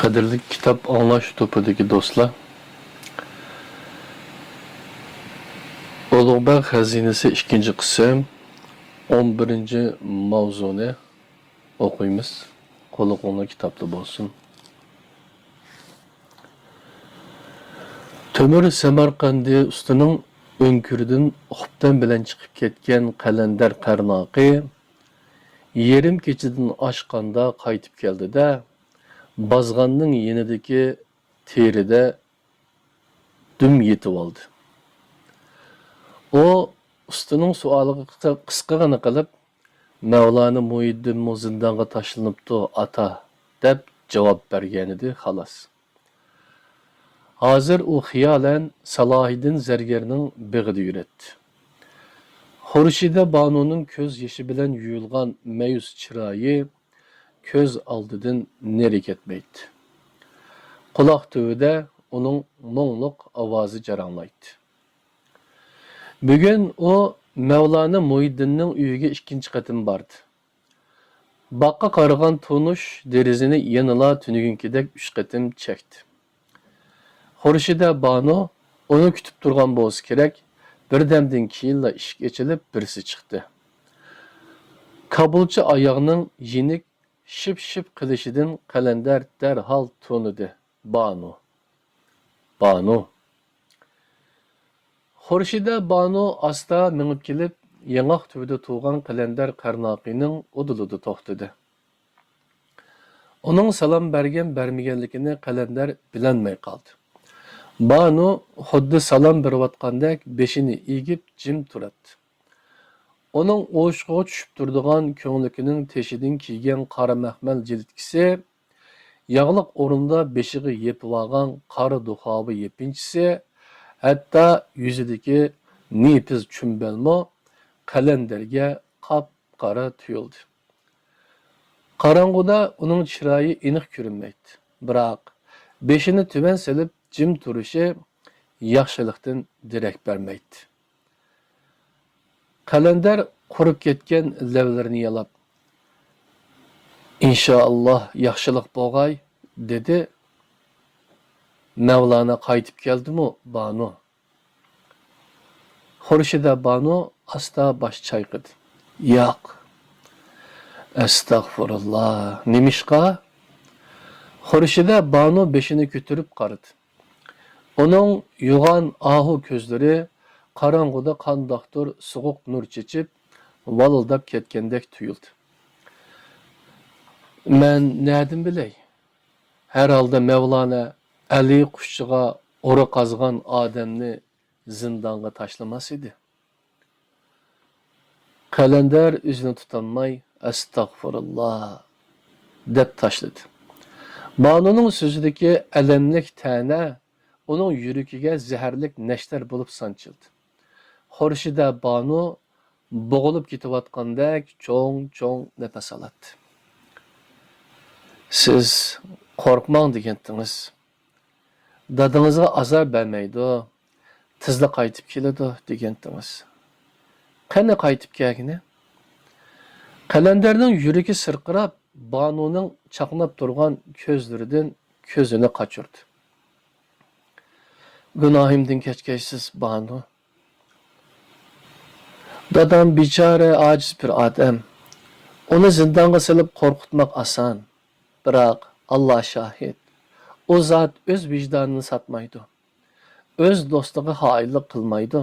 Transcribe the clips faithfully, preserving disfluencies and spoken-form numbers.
قەدىرلىك كىتاب ئاڭلاش توپىدىكى دوستلار، ئۇلۇغبەگ خەزىنىسى ئىككىنچى قىسىم، ئون بىرىنچى ماۋزۇنى ئوقۇيمىز. قۇلىقىڭلار كىتابتا بولسۇن. تۆمۈر سەمەرقەندى ئۇستىنىڭ ئۆڭكۈرىدىن خۇپتەن بىلەن چىقىپ كەتكەن قەلەندەر قەرناقى يېرىم كېچىدىن ئاشقاندا قايتىپ كەلدى-دە، بازغاننىڭ يېنىدىكى تېرىدە دۈم يېتىۋالدى. ئۇ ئۇستىنىڭ سوئالىغا قىسقىغىنە قىلىپ، «مەۋلانا مۇھىدىنمۇ زىندانغا تاشلىنىپتۇ، ئاتا» دەپ جاۋاب بەرگەنىدى، خالاس. ھازىر ئۇ خىيالەن سالاھىدىن زەرگەرنىڭ بېغىدا يۈرەتتى. خۇرشىدە بانۇنىڭ كۆز يېشى بىلەن يۇيۇلغان مەيۈس چىرايى كۆز ئالدىدىن نېرى كەتمەيتتى. قۇلاق تۈۋىدە ئۇنىڭ مۇڭلۇق ئاۋازى جاراڭلايتتى. بۈگۈن ئۇ مەۋلانا مۇھىدىننىڭ ئۆيىگە ئىككىنچى قېتىم باردى. باغقا قارىغان تونۇش دېرىزىنى يەنىلا تۈنۈگۈنكىدەك ئۈچ قېتىم چەكتى. خۇرشىدە بانۇ ئۇنى كۈتۈپ تۇرغان بولسا كېرەك، بىردەمدىن كېيىنلا ئىشىك ئېچىلىپ، بىرسى چىقتى. كابۇلچە ئاياغنىڭ يېنىك شىپ-شىپ قىلىشىدىن قەلەندەر دەرھال تونۇدى. بانۇ. بانۇ. خۇرشىدە بانۇ ئاستا مېڭىپ كېلىپ، ياڭاق تۈۋىدە تۇرغان قەلەندەر قەرناقىنىڭ ئۇدۇلىدا توختىدى. ئۇنىڭ سالام بەرگەن-بەرمىگەنلىكىنى قەلەندەر بىلەلمەي قالدى. بانۇ خۇددى سالام بېرىۋاتقاندەك بېشىنى ئېگىپ جىم تۇراتتى. ئۇنىڭ ئوشۇقىغا چۈشۈپ تۇرىدىغان كۆڭلىكىنىڭ تېشىدىن كىيگەن قارا مەخمەل جىلىتكىسى، ياغلىق ئورۇندا بېشىغا يېپىۋالغان قارا دۇخاۋا يېپىنچىسى، ھەتتا يۈزىدىكى نېپىز چۈمبەلمۇ قەلەندەرگە قاپقارا تۇيۇلدى. قاراڭغۇدا ئۇنىڭ چىرايى ئېنىق كۆرۈنمەيتتى، بىراق بېشىنى تۆۋەن سېلىپ جىم تۇرۇشى ياخشىلىقتىن دېرەك بەرمەيتتى. قەلەندەر قۇرۇپ كەتكەن لەۋلىرىنى يالاپ، «ئىنشائاللا، ياخشىلىق بولغاي» دېدى. «مەۋلانا قايتىپ كەلدىمۇ، بانۇ؟» خۇرشىدە بانۇ ئاستا باش چايقىدى. «ياق.» «ئەستەغپۇرۇللا. نېمىشقا؟» خۇرشىدە بانۇ بېشىنى كۆتۈرۈپ قارىدى. ئۇنىڭ يوغان ئاھۇ كۆزلىرى قاراڭغۇدا قانداقتۇر سوغۇق نۇر چېچىپ، ۋالىلداپ كەتكەندەك تۇيۇلدى. «مەن نەدىن بىلەي؟ ھەرھالدا مەۋلانا ئەلى قۇشچىغا ئورا قازغان ئادەمنى زىندانغا تاشلىماس ئىدى.» قەلەندەر ئۆزىنى تۇتالماي، «ئەستەغپۇرۇللا» دەپ تاشلىدى. بانۇنىڭ سۆزىدىكى ئەلەملىك تەنە ئۇنىڭ يۈرىكىگە زەھەرلىك نەشتەر بولۇپ سانچىلدى. خۇرشىدە بانۇ بوغۇلۇپ كېتىۋاتقاندەك چوڭ-چوڭ نەپەس ئالاتتى. «سىز قورقماڭ دېگەنتىڭىز. دادىڭىزغا ئازار بەرمەيدۇ، تېزلا قايتىپ كېلىدۇ دېگەنتىڭىز. قېنى قايتىپ كەلگىنى؟» قەلەندەرنىڭ يۈرىكى سىرقىراپ، بانۇنىڭ چاقناپ تۇرغان كۆزلىرىدىن كۆزىنى قاچۇردى. «گۇناھىمدىن كەچكەيسىز، بانۇ. دادام بىچارە ئاجىز بىر ئادەم. ئۇنى زىندانغا سېلىپ قورقۇتماق ئاسان. بىراق، ئاللا شاھىت، ئۇ زات ئۆز ۋىجدانىنى ساتمايدۇ. ئۆز دوستىغا خائىنلىق قىلمايدۇ.»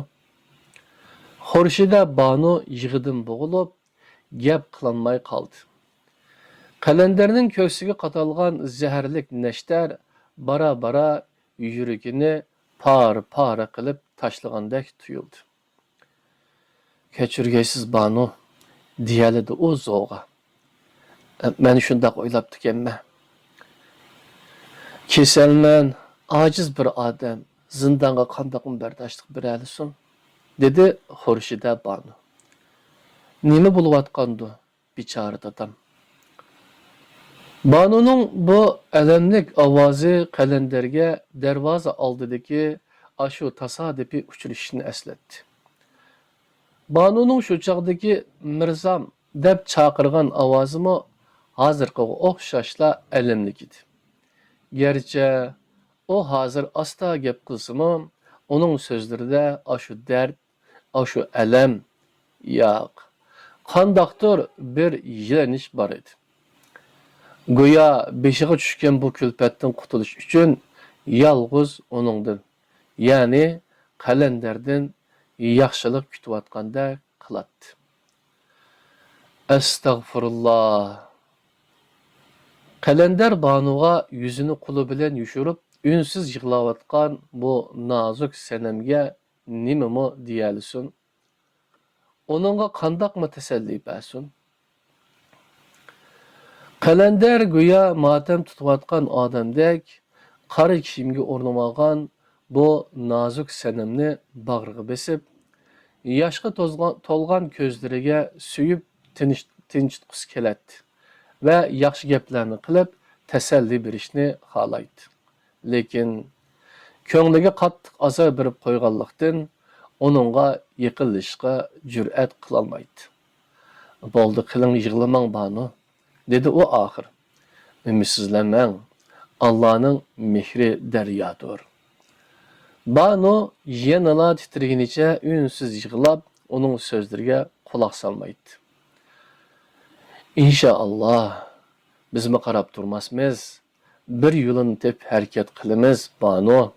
خۇرشىدە بانۇ يىغىدىن بوغۇلۇپ، گەپ قىلالماي قالدى. قەلەندەرنىڭ كۆكسىگە قادالغان زەھەرلىك نەشتەر بارا-بارا يۈرىكىنى پارە-پارە قىلىپ تاشلىغاندەك تۇيۇلدى. «كەچۈرگەيسىز، بانۇ»، دېيەلىدى ئۇ زوغا. «مەن شۇنداق ئويلاپتىكەنمەن. كېسەلمەن، ئاجىز بىر ئادەم زىندانغا قانداقمۇ بەرداشلىق بېرەلىسۇن؟» دېدى خۇرشىدە بانۇ. «نېمە بولۇۋاتقاندۇ، بىچارە دادام؟» بانۇنىڭ بۇ ئەلەملىك ئاۋازى قەلەندەرگە دەرۋازا ئالدىدىكى ئاشۇ تاسادىپىي ئۇچرىشىشنى ئەسلەتتى. بانۇنىڭ شۇ چاغدىكى «مىرزام» دەپ چاقىرغان ئاۋازىمۇ ھازىرقىغا ئوخشاشلا ئەلەملىك ئىدى. گەرچە ئۇ ھازىر ئاستا گەپ قىلسىمۇ، ئۇنىڭ سۆزلىرىدە ئاشۇ دەرد، ئاشۇ ئەلەم، ياق، قانداقتۇر بىر يىرىنىش بار ئىدى. گويا بېشىغا چۈشكەن بۇ كۈلپەتتىن قۇتۇلۇش ئۈچۈن يالغۇز ئۇنىڭدىن، يەنى قەلەندەردىن ياخشىلىق كۈتۈۋاتقاندەك قىلاتتى. ئەستەغپۇرۇللا! قەلەندەر بانۇغا يۈزىنى قولى بىلەن يوشۇرۇپ، ئۈنسىز يىغلاۋاتقان بۇ نازۇك سەنەمگە نېمىمۇ دېيەلىسۇن؟ ئۇنىڭغا قانداقمۇ تەسەللى بەرسۇن؟ قەلەندەر گويا ماتەم تۇتۇۋاتقان ئادەمدەك قارا كىيىمگە ئورنىۋالغان بۇ نازۇك سەنەمنى باغرىغا بېسىپ، ياشقا توزغان-، تولغان كۆزلىرىگە سۆيۈپ تىنچ-، تىنچىتقۇسى كېلەتتى ۋە ياخشى گەپلەرنى قىلىپ تەسەللى بېرىشنى خالايتتى. لېكىن كۆڭلىگە قاتتىق ئازار بېرىپ قويغانلىقتىن، ئۇنىڭغا يېقىنلىشىشقا جۈرئەت قىلالمايتتى. بولدى، قېنىڭ يىغلىماڭ، بانۇ، دېدى ئۇ ئاخىر. ئۈمىدسىزلەنمەڭ، ئاللانىڭ مېھرى دەريادۇر. بانۇ يەنىلا تىترىگىنىچە ئۈنسىز يىغلاپ، ئۇنىڭ سۆزلىرىگە قۇلاق سالمايتتى. ئىنشائاللا، بىزمۇ قاراپ تۇرماسمىز. بىر يولىنى تېپىپ ھەرىكەت قىلىمىز، بانۇ.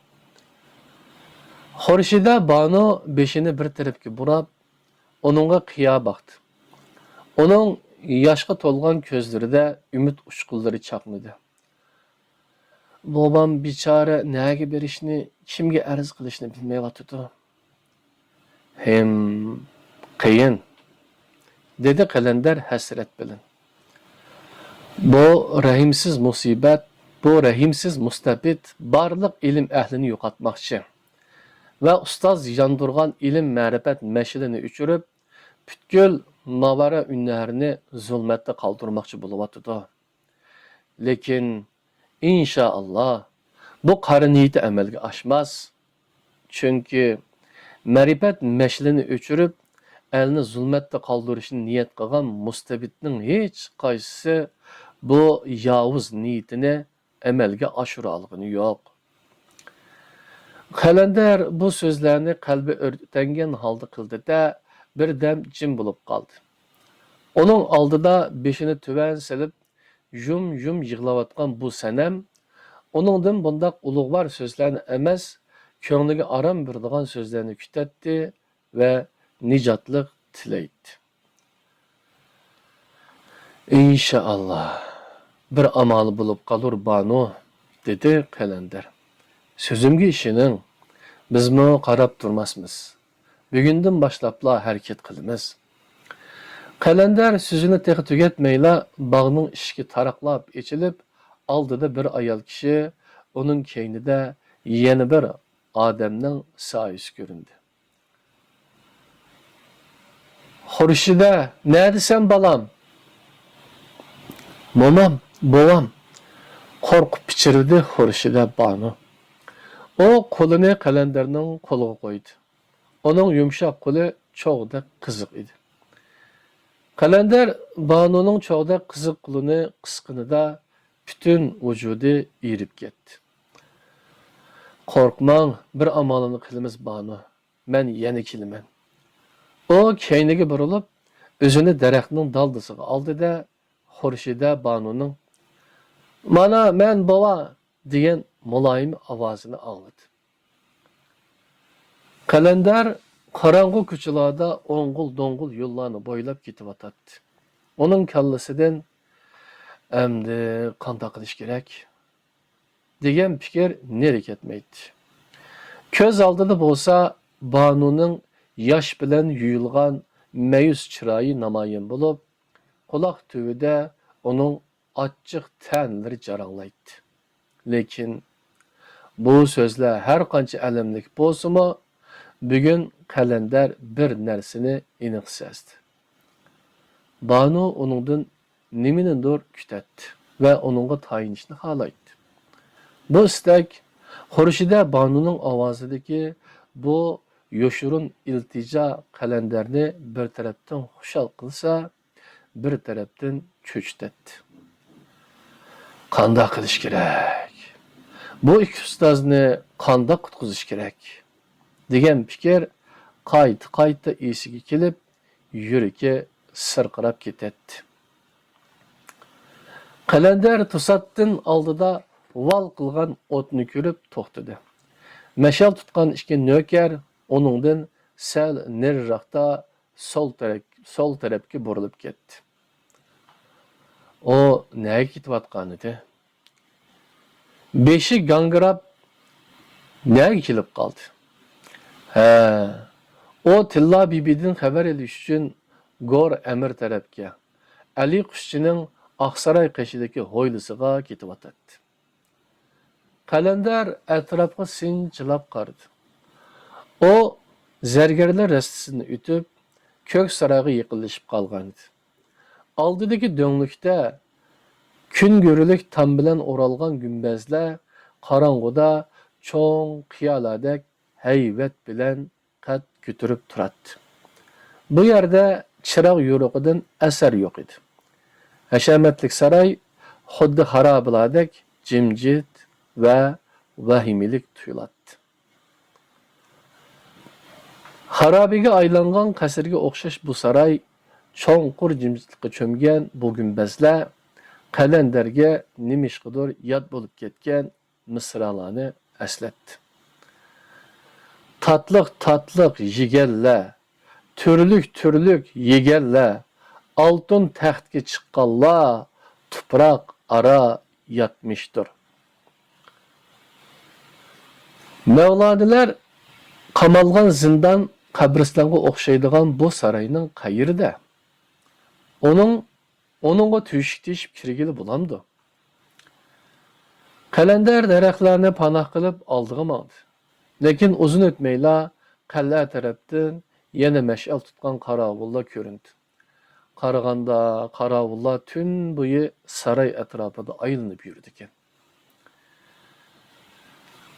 خورشىدە بانۇ بېشىنى بىر تەرەپكە بۇراپ، ئۇنىڭغا قىيا باقتى. ئۇنىڭ ياشقا تولغان كۆزلىرىدە ئۈمىد ئۇچقۇنلىرى چاقنىدى. بوۋام بىچارە نەگە بېرىشنى، كىمگە ئەرز قىلىشنى بىلمەيۋاتىدۇ. ھىم، قىيىن، دېدى قەلەندەر ھەسرەت بىلەن. بۇ رەھىمسىز مۇسىبەت، بۇ رەھىمسىز مۇستەبىت بارلىق ئىلىم ئەھلىنى يوقاتماقچى ۋە ئۇستاز ياندۇرغان ئىلىم-مەرىپەت مەشئىلىنى ئۆچۈرۈپ، پۈتكۈل ناۋارا ئۈنەرنى زۇلمەتتە قالدۇرماقچى بولۇۋاتىدۇ. لېكىن، ئىنشائاللا، بۇ قارا نىيىتى ئەمەلگە ئاشماس. چۈنكى مەرىپەت مەشئىلىنى ئۆچۈرۈپ، ئەلنى زۇلمەتتە قالدۇرۇشنى نىيەت قىلغان مۇستەبىتنىڭ ھېچقايسىسى بۇ ياۋۇز نىيىتىنى ئەمەلگە ئاشۇرالىغىنى يوق. قەلەندەر بۇ سۆزلەرنى قەلبى ئۆرتەنگەن ھالدا قىلدى-دە، بىردەم جىم بولۇپ قالدى. ئۇنىڭ ئالدىدا بېشىنى تۆۋەن سېلىپ، يۇم-يۇم يىغلاۋاتقان بۇ سەنەم ئۇنىڭدىن بۇنداق ئۇلۇغۋار سۆزلەرنى ئەمەس، كۆڭلىگە ئارام بېرىدىغان سۆزلەرنى كۈتەتتى ۋە نىجاتلىق تىلەيتتى. ئىنشائاللا، بىر ئامال بولۇپ قالۇر، بانۇ، دېدى قەلەندەر. سۆزۈمگە ئىشىنىڭ، بىزمۇ قاراپ تۇرماسمىز. بۈگۈندىن باشلاپلا ھەرىكەت قىلىمىز. قەلەندەر سۆزىنى تېخى تۈگەتمەيلا، باغنىڭ ئىشىكى تاراقلاپ ئېچىلىپ، ئالدىدا بىر ئايال كىشى، ئۇنىڭ كەينىدە يەنە بىر ئادەمنىڭ سايىسى كۆرۈندى. خورشىدە، نەدىسەن، بالام؟ مومام، بوۋام، قورقۇپ پىچىرلىدى خورشىدە بانۇ. ئۇ قولىنى قەلەندەرنىڭ قولىغا قويدى. ئۇنىڭ يۇمشاق قولى چوغدەك قىزىق ئىدى. قەلەندەر بانۇنىڭ چوغدەك قىزىق قولىنى قىسقىنىدا پۈتۈن ۋۇجۇدى ئېرىپ كەتتى. قورقماڭ، بىر ئامالىنى قىلىمىز، بانۇ. مەن يەنە كېلىمەن. ئۇ كەينىگە بۇرۇلۇپ، ئۆزىنى دەرەخنىڭ دالدىسىغا ئالدى-دە، خورشىدە بانۇنىڭ، مانا مەن، بوۋا، دېگەن مۇلايىم ئاۋازىنى ئاڭلىدى. قەلەندەر قاراڭغۇ كوچىلاردا ئوڭغۇل-دوڭغۇل يوللارنى بويلاپ كېتىۋاتاتتى. ئۇنىڭ كاللىسىدىن، ئەمدى قانداق قىلىش كېرەك؟ دېگەن پىكىر نېرى كەتمەيتتى. كۆز ئالدىدا بولسا بانۇنىڭ ياش بىلەن يۇيۇلغان مەيۈس چىرايى نامايان بولۇپ، قۇلاق تۈۋىدە ئۇنىڭ ئاچچىق تەنلىرى جاراڭلايتتى. لېكىن بۇ سۆزلەر ھەر قانچە ئەلەملىك بولسىمۇ، بۈگۈن قەلەندەر بىر نەرسىنى ئېنىق سەزدى. بانۇ ئۇنىڭدىن نېمىنىدۇر كۈتەتتى ۋە ئۇنىڭغا تايىنىشنى خالايتتى. بۇ ئىستەك خورشىدە بانۇنىڭ ئاۋازىدىكى بۇ يوشۇرۇن ئىلتىجا قەلەندەرنى بىر تەرەپتىن خۇشال قىلسا، بىر تەرەپتىن چۆچۈتەتتى. قانداق قىلىش كېرەك؟ «بۇ ئىككى ئۇستازنى قانداق قۇتقۇزۇش كېرەك؟» دېگەن پىكىر قايتا-قايتا ئېسىگە كېلىپ، يۈرىكى سىرقىراپ كېتەتتى. قەلەندەر توساتتىن ئالدىدا ۋال قىلغان ئوتنى كۆرۈپ توختىدى. مەشئەل تۇتقان ئىككى نۆكەر ئۇنىڭدىن سەل نېرىراقتا سول تەرەپ-، سول تەرەپكە بۇرۇلۇپ كەتتى. ئۇ نەگە كېتىۋاتقانىدى؟ بېشى گاڭگىراپ، نەگە كېلىپ قالدى؟ ھە، ئۇ تىللا بىبىدىن خەۋەر ئېلىش ئۈچۈن گور ئەمىر تەرەپكە، ئەلى قۇشچىنىڭ ئاقساراي قېشىدىكى ھويلىسىغا كېتىۋاتاتتى. قەلەندەر ئەتراپقا سىنچىلاپ قارىدى. ئۇ زەرگەرلەر رەستىسىدىن ئۆتۈپ، كۆك سارايغا يېقىنلىشىپ قالغانىدى. ئالدىدىكى دۆڭلۈكتە كۈنگۈرلۈك تام بىلەن ئورالغان گۈمبەزلەر قاراڭغۇدا چوڭ قىيالاردەك ھەيۋەت بىلەن قەد كۆتۈرۈپ تۇراتتى. بۇ يەردە چىراغ يورۇقىدىن ئەسەر يوق ئىدى. ھەشەمەتلىك ساراي خۇددى خارابىلاردەك جىمجىت ۋە ۋەھىمىلىك تۇيۇلاتتى. خارابىگە ئايلانغان قەسىرگە ئوخشاش بۇ ساراي، چوڭقۇر جىمجىتلىققا چۆمگەن بۇ گۈمبەزلەر قەلەندەرگە نېمىشقىدۇر يات بولۇپ كەتكەن مىسرالارنى ئەسلەتتى. تاتلىق-تاتلىق يېگەنلەر، تۈرلۈك-تۈرلۈك يېگەنلەر، ئالتۇن تەختكە چىققانلار تۇپراق ئارا ياتمىشتۇر. مەۋلانىلەر قامالغان زىندان، قەبرىستانغا ئوخشايدىغان بۇ ساراينىڭ قەيىرىدە؟ ئۇنىڭ، ئۇنىڭغا تۆشۈك تېشىپ كىرگىلى بولامدۇ؟ قەلەندەر دەرەخلەرنى پاناھ قىلىپ ئالدىغا ماڭدى. لېكىن ئۇزۇن ئۆتمەيلا قەلئە تەرەپتىن يەنە مەشئەل تۇتقان قاراۋۇللار كۆرۈندى. قارىغاندا قاراۋۇللار تۈن بويى ساراي ئەتراپىدا ئايلىنىپ يۈرىدىكەن.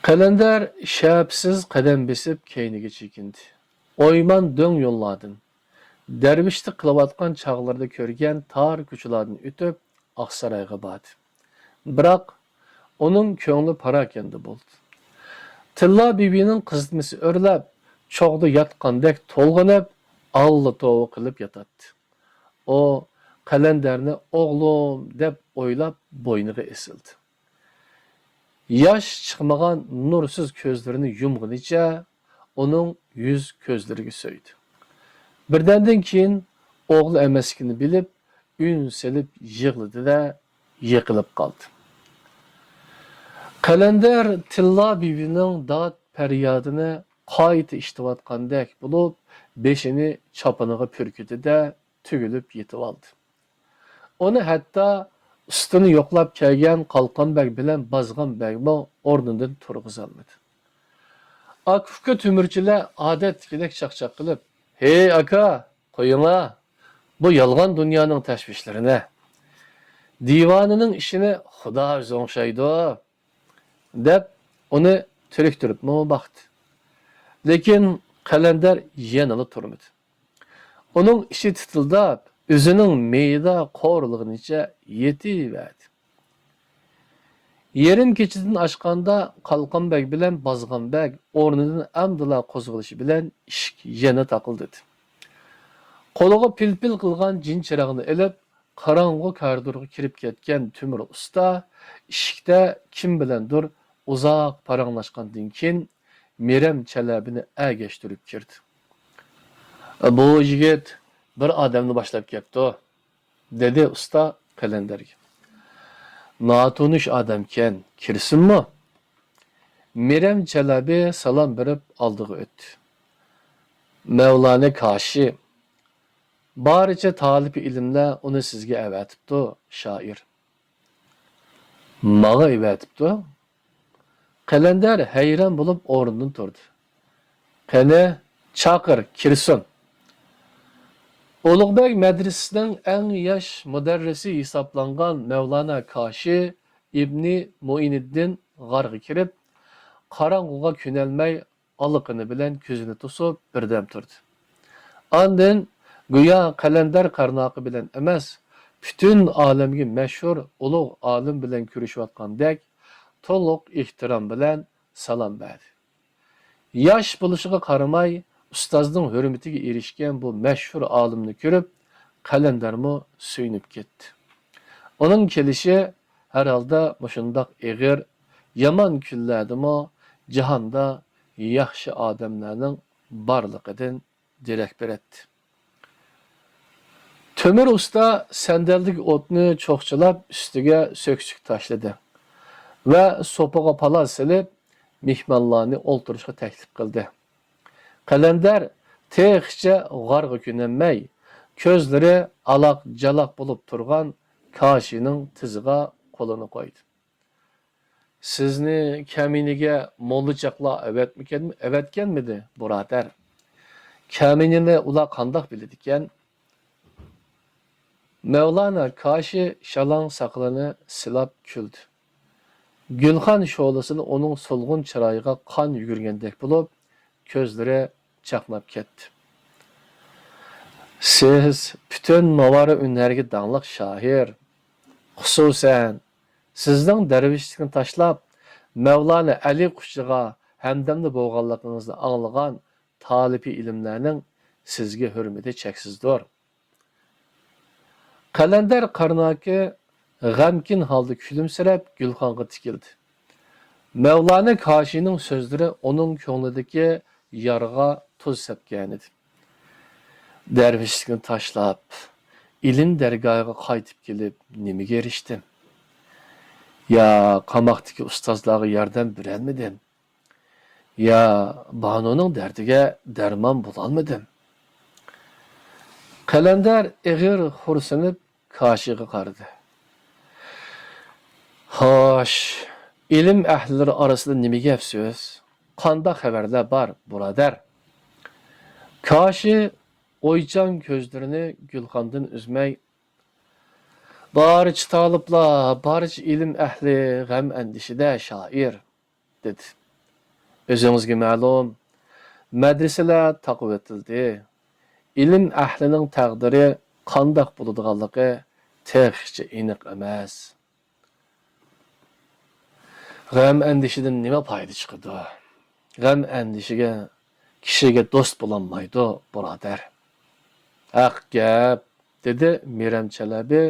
قەلەندەر شەپىسىز قەدەم بېسىپ كەينىگە چېكىندى. ئويمان دۆڭ يوللاردىن، دەرۋىشلىك قىلىۋاتقان چاغلىرىدا كۆرگەن تار كوچىلاردىن ئۆتۈپ، ئاقسارايغا باردى. بىراق، ئۇنىڭ كۆڭلى پاراكەندە بولدى. تىللا بىبىنىڭ قىزىتمىسى ئۆرلەپ، چوغدا ياتقاندەك تولغىنىپ، ئاللا توۋا قىلىپ ياتاتتى. ئۇ قەلەندەرنى «ئوغلۇم» دەپ ئويلاپ، بوينىغا ئېسىلدى. ياش چىقمىغان نۇرسىز كۆزلىرىنى يۇمغىنىچە ئۇنىڭ يۈز-كۆزلىرىگە سۆيدى. بىردەمدىن كېيىن ئوغلى ئەمەسلىكىنى بىلىپ، ئۈن سېلىپ يىغلىدى-دە، يىقىلىپ قالدى. قەلەندەر تىللا بىبىنىڭ داد-پەريادىنى قايتا ئىشىتىۋاتقاندەك بولۇپ، بېشىنى چاپىنىغا پۈركىدى-دە، تۈگۈلۈپ يېتىۋالدى. ئۇنى ھەتتا ئۈستىنى يوقلاپ كەلگەن قالقان بەگ بىلەن بازغان بەگمۇ ئورنىدىن تۇرغۇزالمىدى. ئاكا-ئۇكا تۆمۈرچىلەر ئادەتتىكىدەك چاقچاق قىلىپ، «ھېي، ئاكا، قويۇڭا، بۇ يالغان دۇنيانىڭ تەشۋىشلىرىنى. دىۋانىنىڭ ئىشىنى خۇدا ئۆزى ئوڭشايدۇ» دەپ، ئۇنى تۈرۈكتۈرۈپمۇ باقتى. لېكىن قەلەندەر يەنىلا تۇرمىدى. ئۇنىڭ ئىچى تىتىلداپ، ئۆزىنىڭ مېيىدا قورۇلغىنىچە يېتىۋەردى. يېرىم كېچىدىن ئاشقاندا قالقان بەگ بىلەن بازغان بەگ ئورنىدىن ئەمدىلا قوزغىلىشى بىلەن ئىشىك يەنە تاقىلدىدى. قولىغا پىل-پىل قىلغان جىن چىراغنى ئېلىپ، قاراڭغۇ كارىدورغا كىرىپ كەتكەن تۆمۈر ئۇستا ئىشىكتە كىم بىلەندۇر ئۇزاق پاراڭلاشقاندىن كېيىن، مىرەم چەلەبىنى ئەگەشتۈرۈپ كىردى. «بۇ يىگىت بىر ئادەمنى باشلاپ كەپتۇ» دېدى ئۇستا قەلەندەرگە. «ناتونۇش ئادەمكەن، كىرسۇنمۇ؟» مىرەم چەلەبى سالام بېرىپ ئالدىغا ئۆتتى. «مەۋلانا كاشى، بارچە تالىپى ئىلىملەر ئۇنى سىزگە ئەۋەتىپتۇ، شائىر.» «ماڭا ئەۋەتىپتۇ؟» قەلەندەر ھەيران بولۇپ ئورنىدىن تۇردى. «قېنى، چاقىر، كىرسۇن.» ئۇلۇغبەگ مەدرىسىسىنىڭ ئەڭ ياش مۇدەررىسى ھېسابلانغان مەۋلانا كاشى ئىبنى مۇئىنىددىن غارغا كىرىپ، قاراڭغۇغا كۆنەلمەي، ئالىقىنى بىلەن كۆزىنى توسۇپ بىردەم تۇردى. ئاندىن گويا قەلەندەر قارناقى بىلەن ئەمەس، پۈتۈن ئالەمگە مەشھۇر ئۇلۇغ ئالىم بىلەن كۆرۈشۈۋاتقاندەك، تولۇق ئېھتىرام بىلەن سالام بەردى. ياش بولۇشىغا قارىماي، ئۇستازنىڭ ھۆرمىتىگە ئېرىشكەن بۇ مەشھۇر ئالىمنى كۆرۈپ، قەلەندەرمۇ سۆيۈنۈپ كەتتى. ئۇنىڭ كېلىشى ھەر ھالدا مۇشۇنداق ئېغىر، يامان كۈنلەردىمۇ جاھاندا ياخشى ئادەملەرنىڭ بارلىقىدىن دېرەك بېرەتتى. تۆمۈر ئۇستا سەندەلدىكى ئوتنى چوقچىلاپ، ئۈستىگە سۆكسۈك تاشلىدى ۋە سوپىغا پالاس سېلىپ، مېھمانلارنى ئولتۇرۇشقا تەكلىپ قىلدى. قەلەندەر تېخىچە غارغا كۆنەلمەي، كۆزلىرى ئالاق-جالاق بولۇپ تۇرغان كاشىنىڭ تىزىغا قولىنى قويدى. سىزنى كەمىنىگە موللا چاقلا ئەۋەتمىكەن-، ئەۋەتكەنمىدى، بۇرادەر؟ كەمىنىنى ئۇلار قانداق بىلىدىكەن؟ مەۋلانا كاشى شالاڭ ساقىلىنى سىلاپ كۈلدى. گۈلخان شولىسىدا ئۇنىڭ سولغۇن چىرايىغا قان يۈگۈرگەندەك بولۇپ، كۆزلىرى چاقناپ كەتتى. سىز پۈتۈن ماۋارا ھۈنەرگە داڭلىق شائىر. خۇسۇسەن، سىزنىڭ دەرۋىشلىكنى تاشلاپ، مەۋلانا ئەلى قۇشچىغا ھەمدەمدە بولغانلىقىڭىزنى ئاڭلىغان تالىپى ئىلىملەرنىڭ سىزگە ھۆرمىتى چەكسىزدۇر. قەلەندەر قارناكى غەمكىن ھالدا كۈلۈمسىرەپ گۈلخانغا تىكىلدى. مەۋلانا كاشىنىڭ سۆزلىرى ئۇنىڭ كۆڭلىدىكى يارىغا تۇز سەپكەنىدى. دەرۋىشلىكنى تاشلاپ، ئىلىم دەرگاھىغا قايتىپ كېلىپ نېمىگە ئېرىشتىم؟ يا قاماقتىكى ئۇستازلارغا ياردەم بېرەلمىدىم؟ يا بانۇنىڭ دەردىگە دەرمان بولالمىدىم؟ قەلەندەر ئېغىر خورسىنىپ كاشىغا قارىدى. خوش، ئىلىم ئەھلىلىرى ئارىسىدا نېمە گەپ سۆز؟ قانداق خەۋەرلەر بار، بۇرادەر؟ كاشى ئويچان كۆزلىرىنى گۈلخاندىن ئۈزمەي، بارچە تالىپلار، بارچە ئىلىم ئەھلى غەم-ئەندىشىدە، شائىر، دېدى. ئۆزىڭىزگە مەلۇم، مەدرىسىلەر تاقىۋېتىلدى. ئىلىم ئەھلىنىڭ تەقدىرى قانداق بولىدىغانلىقى تېخىچە ئېنىق ئەمەس. غەم-ئەندىشىدىن نېمە پايدا چىقىدۇ؟ غەم-ئەندىشىگە كىشىگە دوست بولالمايدۇ، بۇرادەر. ھەق گەپ، دېدى مىرەم چەلەبى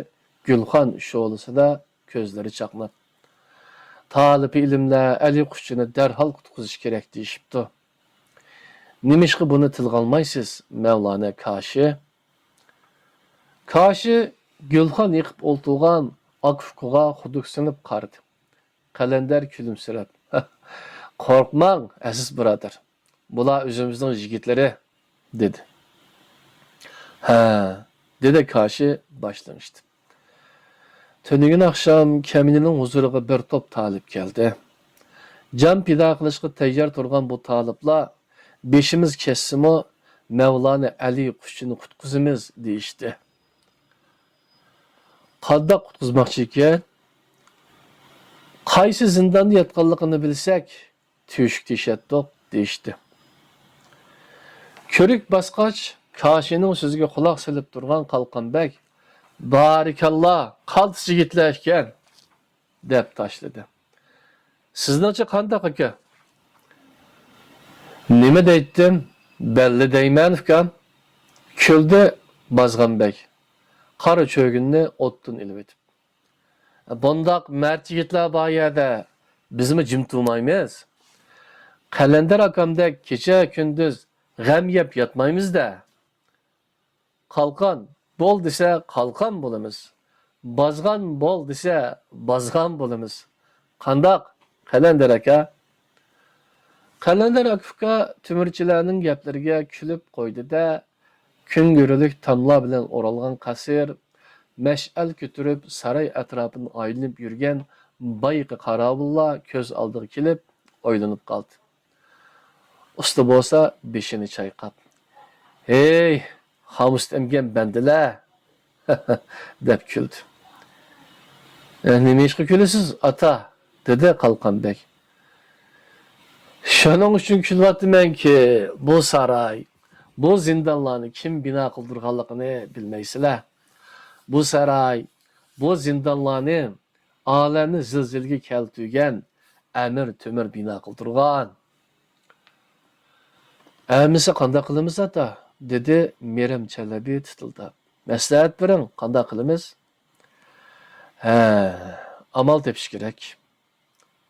گۈلخان شولىسىدا كۆزلىرى چاقناپ. تالىپى ئىلىملەر ئەلى قۇشچىنى دەرھال قۇتقۇزۇش كېرەك دېيىشىپتۇ. نېمىشقا بۇنى تىلغا ئالمايسىز، مەۋلانا كاشى؟ كاشى گۈلخان يېقىپ ئولتۇرغان ئاكا-ئۇكىغا خۇدۈكسىنىپ قارىدى. قەلەندەر كۈلۈمسىرەپ، قورقماڭ، ئەزىز بۇرادەر، بۇلار ئۆزىمىزنىڭ يىگىتلىرى، دېدى. ھە، دېدى كاشى باش لىڭشىتىپ. تۈنۈگۈن ئاخشام كەمىنىنىڭ ھۇزۇرىغا بىر توپ تالىپ كەلدى. جان پىدا قىلىشقا تەييار تۇرغان بۇ تالىپلار، بېشىمىز كەتسىمۇ، مەۋلانا ئەلى قۇشچىنى قۇتقۇزىمىز، دېيىشتى. قانداق قۇتقۇزماقچى ئىكەن؟ قايسى زىنداندا ياتقانلىقىنى بىلسەك، تۆشۈك تېشەتتۇق، دېيىشتى. كۆرۈك باسقاچ، كاشىنىڭ سۆزىگە قۇلاق سېلىپ تۇرغان قالقان بەگ، بارىكاللا، قالتىس يىگىتلەر ئىكەن، دەپ تاشلىدى. سىزنىڭچە قانداق ئاكا؟ نېمە دەيتتىم؟ بەللى دەيمەن، ئۇكام. كۈلدى بازغان بەگ، قارا چۆگۈننى ئوتتىن ئېلىۋېتىپ. بۇنداق مەرد يىگىتلەر بار يەردە بىزمۇ جىم تۇرمايمىز. قەلەندەر ئاكامدەك كېچە-كۈندۈز غەم يەپ ياتمايمىز-دە. قالقان بول دېسە، قالقان بولىمىز. بازغان بول دېسە، بازغان بولىمىز. قانداق، قەلەندەر ئاكا؟ قەلەندەر ئاكا تۆمۈرچىلەرنىڭ گەپلىرىگە كۈلۈپ قويدى-دە، كۈڭگۈرلۈك تاملار بىلەن ئورالغان قەسىر، مەشئەل كۆتۈرۈپ ساراي ئەتراپىنى ئايلىنىپ يۈرگەن بايىقى قاراۋۇللار كۆز ئالدىغا كېلىپ ئويلىنىپ قالدى. ئۇستا بولسا بېشىنى چايقاپ، ھەي، خامۇس ئەمگەن بەندىلەر! دەپ كۈلدى. ئە، نېمە ئىشقا كۈلىسىز، ئاتا؟ دېدى قالقان بەگ. شۇنىڭ ئۈچۈن كۈلۈۋاتىمەنكى، بۇ ساراي، بۇ زىندانلارنى كىم بىنا قىلدۇرغانلىقىنى بىلمەيسىلەر. بۇ ساراي، بۇ زىندانلارنى ئالەمنى زىلزىلىگە كەلتۈرگەن ئەمىر تۆمۈر بىنا قىلدۇرغان. ئەمىسە قانداق قىلىمىز، ئاتا؟ دېدى مېرەم چەلەبى تىتىلداپ. مەسلىھەت بېرىڭ، قانداق قىلىمىز؟ ھە، ئامال تېپىش كېرەك.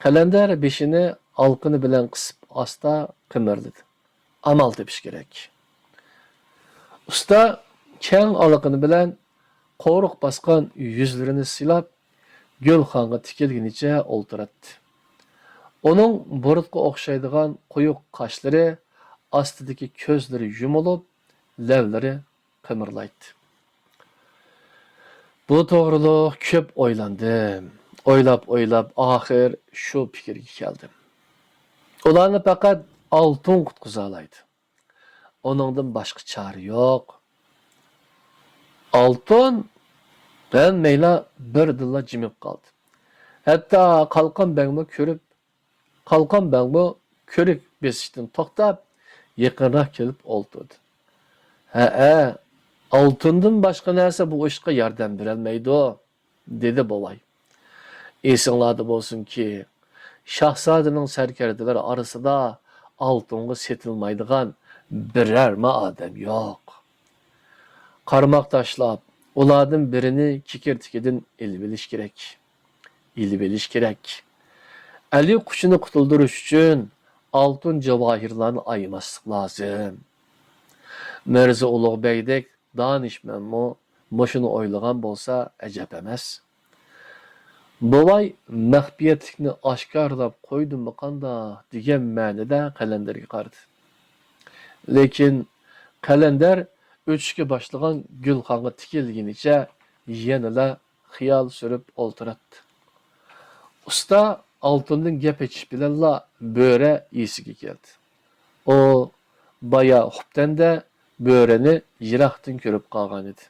قەلەندەر بېشىنى ئالىقىنى بىلەن قىسىپ ئاستا قىمىرلىدى. ئامال تېپىش كېرەك. ئۇستا كەڭ ئالىقىنى بىلەن قورۇق باسقان يۈزلىرىنى سىلاپ، گۈلخانغا تىكىلگىنىچە ئولتۇراتتى. ئۇنىڭ بۇرۇتقا ئوخشايدىغان قويۇق قاشلىرى، ئاستىدىكى كۆزلىرى يۇمۇلۇپ، لەۋلىرى قىمىرلايتتى. بۇ توغرىلىق كۆپ ئويلاندىم. ئويلاپ-ئويلاپ ئاخىر شۇ پىكىرگە كەلدىم. ئۇلارنى پەقەت ئالتۇن قۇتقۇزالايدۇ. ئۇنىڭدىن باشقا چارە يوق. ئالتۇن ھەممەيلا بىردىنلا جىمىپ قالدى. ھەتتا قالقان بەگمۇ كۆرۈپ، قالقان بەگمۇ كۆرۈك بېسىشتىن توختاپ، يېقىنراق كېلىپ ئولتۇردى. ھەئە، ئالتۇندىن باشقا نەرسە بۇ ئىشقا ياردەم بېرەلمەيدۇ، دېدى بوۋاي. ئېسىڭلاردا بولسۇنكى، شاھزادىنىڭ سەركەردىلىرى ئارىسىدا ئالتۇنغا سېتىلمايدىغان بىرەرمۇ ئادەم يوق. قارماق تاشلاپ، ئۇلاردىن بىرىنى كېكىرتىكىدىن ئېلىۋېلىش كېرەك. ئېلىۋېلىش كېرەك. ئەلى قۇچىنى قۇتۇلدۇرۇش ئۈچۈن ئالتۇن جاۋاھىرلارنى ئايىماسلىق لازىم. مىرزا ئۇلۇغ بەگدەك دانىشمەنمۇ مۇشۇنى ئويلىغان بولسا ئەجەب ئەمەس. بوۋاي مەخپىيەتلىكنى ئاشكارىلاپ قويدۇممۇ قانداق دېگەن مەنىدە قەلەندەرگە قارىدى. لېكىن قەلەندەر ئۆچۈشكە باشلىغان گۈلخانغا تىكىلگىنىچە يەنىلا خىيال سۈرۈپ ئولتۇراتتى. ئۇستا ئالتۇندىن گەپ ئېچىش بىلەنلا بۆرە ئېسىگە كەلدى. ئۇ بايا خۇپتەندە بۆرىنى يىراقتىن كۆرۈپ قالغانىدى.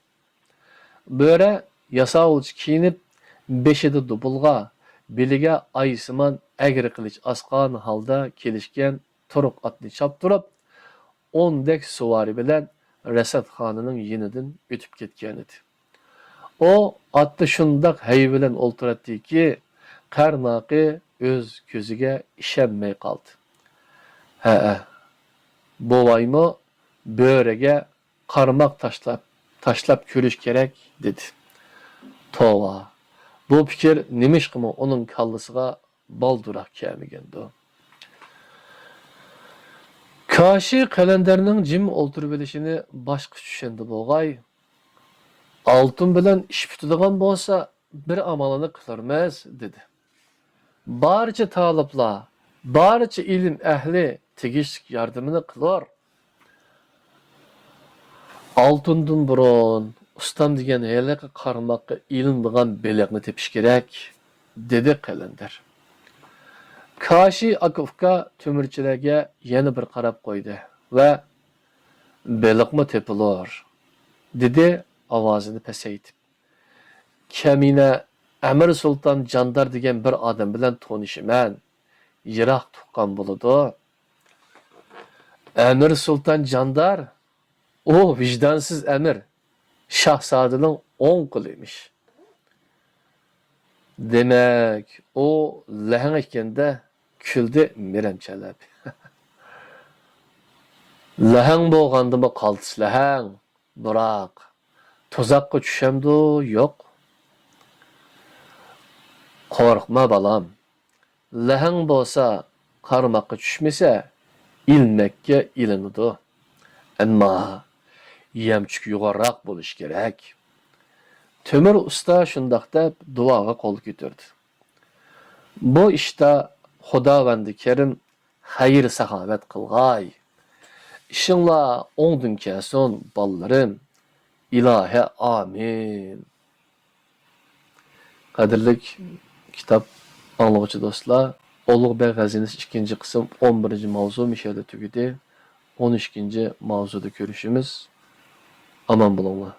بۆرە ياساۋۇلچە كىيىنىپ، بېشىدا دۇبۇلغا، بېلىگە ئايسىمان ئەگرى قىلىچ ئاسقان ھالدا كېلىشكەن تۇرۇق ئاتنى چاپتۇرۇپ، ئوندەك سۇۋارى بىلەن رەسەتخانىنىڭ يېنىدىن ئۆتۈپ كەتكەنىدى. ئۇ ئاتتا شۇنداق ھەيۋە بىلەن ئولتۇراتتىكى، قەرناقى ئۆز كۆزىگە ئىشەنمەي قالدى. ھەئە، بوۋايمۇ بۆرىگە قارماق تاشلاپ، تاشلاپ كۆرۈش كېرەك، دېدى. توۋا، بۇ پىكىر نېمىشقىمۇ ئۇنىڭ كاللىسىغا بالدۇرراق كەلمىگەندۇ؟ كاشى قەلەندەرنىڭ جىم ئولتۇرۇۋېلىشىنى باشقىچە چۈشەندى بولغاي. ئالتۇن بىلەن ئىش پۈتىدىغان بولسا، بىر ئامالىنى قىلارمىز، دېدى. بارچە تالىپلار، بارچە ئىلىم ئەھلى تېگىشلىك ياردىمىنى قىلۇر. ئالتۇندىن بۇرۇن ئۇستام دېگەن ھېلىقى قارماققا ئېلىنىدىغان بېلىقنى تېپىش كېرەك، دېدى قەلەندەر. كاشى ئاكا-ئۇكا تۆمۈرچىلەرگە يەنە بىر قاراپ قويدى ۋە بېلىقمۇ تېپىلۇر، دېدى ئاۋازىنى پەسەيتىپ. كەمىنە ئەمىر سۇلتان جاندار دېگەن بىر ئادەم بىلەن تونۇشىمەن. يىراق تۇغقان بولىدۇ. ئەمىر سۇلتان جاندار، ئۇ ۋىجدانسىز ئەمىر، شاھزادىنىڭ ئوڭ قولى ئىمىش. دېمەك، ئۇ لەھەڭ ئىكەن-دە، كۈلدى مىرەم چەلەبى. لەھەڭ بولغاندىمۇ قالتىس لەھەڭ، بىراق، تۇزاققا چۈشەمدۇ، يوق؟ قورقما، بالام. لەھەڭ بولسا قارماققا چۈشمىسە، ئىلمەككە ئىلىنىدۇ. ئەمما يەمچۈك يوغانراق بولۇشى كېرەك. تۆمۈر ئۇستا شۇنداق دەپ دۇئاغا قول كۆتۈردى. بۇ ئىشتا خۇداۋەندى كەرىم خەير-ساخاۋەت قىلغاي. ئىشىڭلار ئوڭدىن كەلسۇن، بالىلىرىم. ئىلاھە، ئامىن. قەدىرلىك كىتاب ئاڭلىغۇچى دوستلار، ئۇلۇغ بەگ خەزىنىسى ئىككىنچى قىسىم ئون بىرىنچى ماۋزۇ مۇشۇ يەردە تۈگىدى. ئون ئىككىنچى ماۋزۇدا كۆرۈشىمىز. ئامان بولۇڭلار.